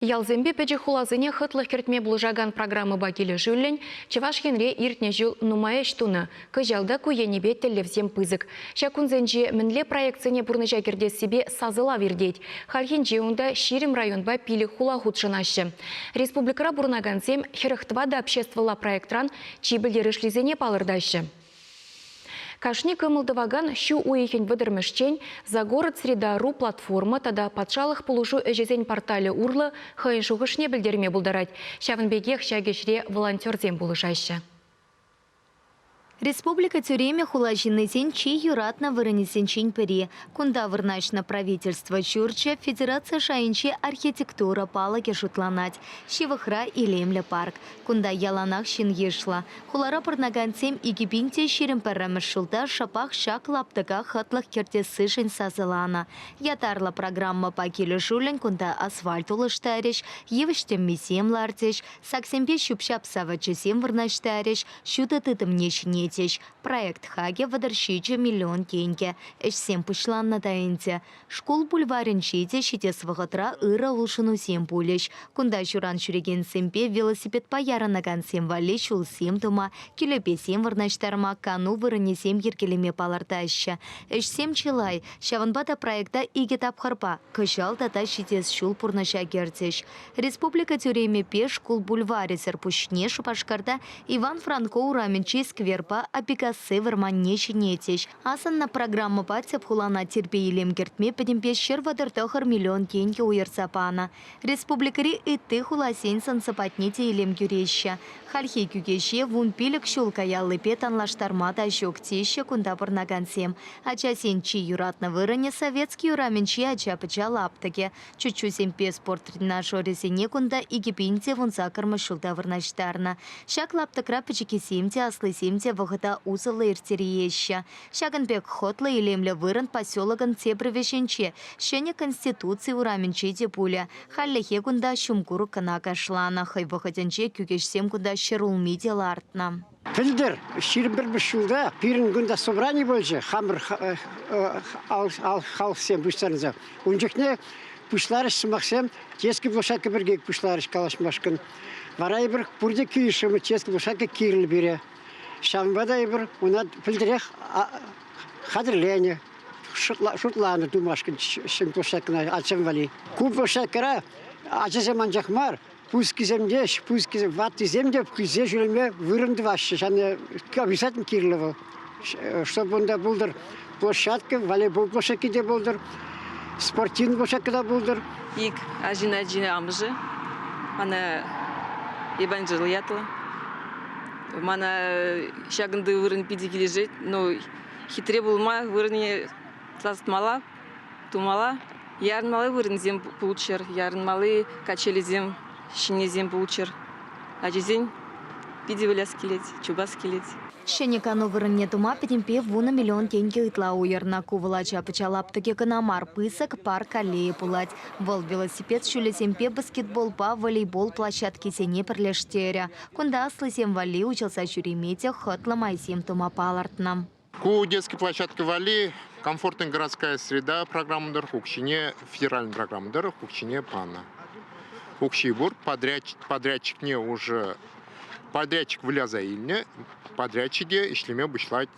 Ялсемпе пӗчӗк хуласене хӑтлӑх кӗртме пулӑшакан программӑпа килӗшӳллӗн Чӑваш Енре иртнӗ ҫул нумай ӗҫ тунӑ. Кӑҫал та ку енӗпе тӗллевсем пысӑк. Ҫак кунсенче мӗнле проектсене пурнӑҫа кӗртессипе сасӑлав иртет. Хальхинче унта 20 районпа пилӗк хула хутшӑнаҫҫӗ. Республикӑра пурӑнакансем 44 обществӑлла проектран чи пӗлтерӗшлисене палӑртаҫҫӗ. Кашни кӑмӑл тӑвакан ҫу уйӑхӗн вӑтӑрмӗшчен «За город среда.ру» платформа тата патшалӑх пулӑшу ӗҫӗсен порталӗ урлӑ хӑйӗн шухӑшне пӗлтерме пултарать. Ҫавӑн пекех ҫак ӗҫре волонтерсем пулӑшаҫҫӗ. Республика тӳремӗ хула ҫыннисен чи юратнӑ вырӑнӗсенчен пӗри. Кунта вырнаҫнӑ правительство ҫурчӗ федераци шайӗнчи архитектура палӑкӗ шутланать. Ҫывӑхра илемлӗ парк. Кунта яланах ҫын йышлӑ. Хулара пурӑнакансем 2021 ҫулта шӑпах ҫак лаптӑка хӑтлӑх кӗртессишӗн сасӑланӑ. Ятарлӑ программӑпа килӗшӳллӗн кунта асфальт улӑштарӗҫ, йывӑҫ тӗммисем лартӗҫ, саксемпе ҫӳп-ҫап савӑчӗсем вырнаҫтарӗҫ, ҫутӑ тытӑмне ҫӗнетӗҫ. Проект хакӗ 37 миллион тенкӗ. Ӗҫсем пуҫланнӑ та ӗнтӗ. Шкул бульварӗнче те ҫитес вӑхӑтра ырӑ улшӑнусем пулӗҫ. Кунта ҫуран ҫӳрекенсемпе велосипедпа ярӑнакансем валли ҫулсем тума, кӳлепесем вырнаҫтарма, кану вырӑнӗсем йӗркелеме палӑртаҫҫӗ. Ӗҫсем чылай, ҫавӑнпа та проекта икӗ тапхӑрпа, кӑҫал тата ҫитес ҫул пурнӑҫа кӗртӗҫ. Республика тӳремӗпе шкул бульварӗсӗр пуҫне Шупашкарта Иван Франко урамӗнчи скверпа Апикасси вӑрманне ҫӗнетӗҫ. Асӑннӑ программӑпа тӗп хулана тирпей-илем кӗртме пӗтӗмпе 139 миллион тенкӗ уйӑрса панӑ. Республикӑри ытти хуласен сӑн-сӑпатне те илем кӳреҫҫӗ. Хальхи Кӳкеҫе 15 ҫул каяллипе танлаштарма та ҫук, теҫҫӗ кунта пурӑнакансем. Ачасен чи юратнӑ вырӑнӗ Советски урамӗнчи ача-пӑча лаптӑкӗ. Чуччусемпе спорт тренажерӗсене кунта 2018-мӗш ҫулта вырнаҫтарнӑ. Ҫак лаптӑкра пӗчӗккисем те, аслисем те вӑхӑта усӑллӑ ирттерееҫҫӗ. Ҫакӑн пек хӑтлӑ, илемлӗ вырӑн поселокӑн тепӗр вӗҫӗнче, ҫӗнӗ Конституци урамӗнче те пулӗ. Хальлӗхе кунта ҫумкурӑк кӑна кашланӑ. Хӑй вӑхӑтӗнче кӳкеҫсем кунта ҫӗрулми те лартнӑ. Пӗлтӗр, 21-мӗш ҫулта, пирӗн кунта собрани пулчӗ, хамӑр халӑхсем пуҫтарӑнса. Ун чухне пуҫларӗҫ сӑмахсем, детский площадка пирки пуҫларӗҫ калаҫмашкӑн. Вара эпир пурте килӗшрӗмӗр, детский площадка кирлӗ пире. Ҫавӑнпа та эпир ӑна пӗлтӗрех хатӗрленӗ, шутланӑ тумашкӑн ҫӗн площадкӑна ачасем валли. Ку площадкӑра ачасем анчах мар, Пускисем те, пускисем, ваттисем те килсе ҫӳреме вырӑн тӑваҫҫӗ. Ҫавна обязательно кирлӗ вӑл. Чтоб унта пултӑр площадка, волейбол площадки те пултӑр, спортивный площадка та пултӑр. Ик арҫын ачин амӑшӗ. Мана Еванжела ятлӑ. Мана ҫакӑнти вырӑн питӗ килӗшет. Ну, хитре пулма вырӑнне тасатмалла. Тумала ярӑнмалли вырӑнсем пулччӑр, ярӑнмалли качелисем, ҫӗннисем пулччӑр. Ачисен питӗ выляс килет, чупас килет. Ҫӗнӗ кану вырӑнне тума пӗтӗмпе вунӑ миллион тенкӗ ытла уйӑрнӑ. Ку вӑл ача-пӑча лаптӑкӗ кӑна мар, пысӑк парк аллейи пулать. Вӑл велосипед ҫулӗсемпе баскетболпа волейбол площадкисене пӗрлештерӗ. Кунта аслисем валли уҫӑлса ҫӳреме те хӑтлӑ майсем тума палӑртнӑ. Ку детский площадка валли «Комфортная городская среда» программа тӑрӑх укҫине, федеральный программа тӑрӑх укҫине панӑ. Укҫи пур, подрядчикне уже подрядчик выляса илнӗ, подрядчике ӗҫлеме пуҫлать.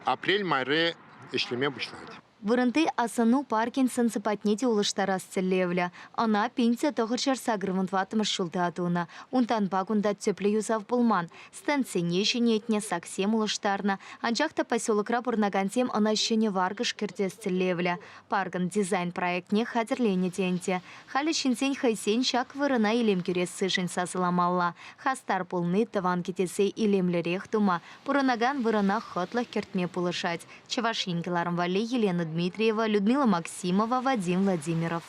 Апрель-майре ӗҫлеме пуҫлать. Вырӑнти асӑну паркӗн сӑн-сӑпатне те улӑштарас тӗллевлӗ. Ӑна пенси 984-мӗш ҫулта тунӑ. Унтанпа кунта тӗплӗ юсав пулман. Стендсене ҫӗнетнӗ, саксем улӑштарнӑ. Анчах та поселокра пурӑнакансем ӑна ҫӗнӗ варкӑш кӗртес тӗллевлӗ. Паркӑн дизайн-проектне хатӗрленӗ те ӗнтӗ. Халӗ ҫынсен хӑйсен ҫак вырӑна илем кӳрессишӗн сасӑламалла. Хастар пулни тӑван кӗтесе илемлӗрех тума, пурӑнакан вырӑна хӑтлӑх кӗртме пулӑшать. Чӑваш Ен кӑларӑм валли Елена Дмитриева, Людмила Максимова, Вадим Владимиров.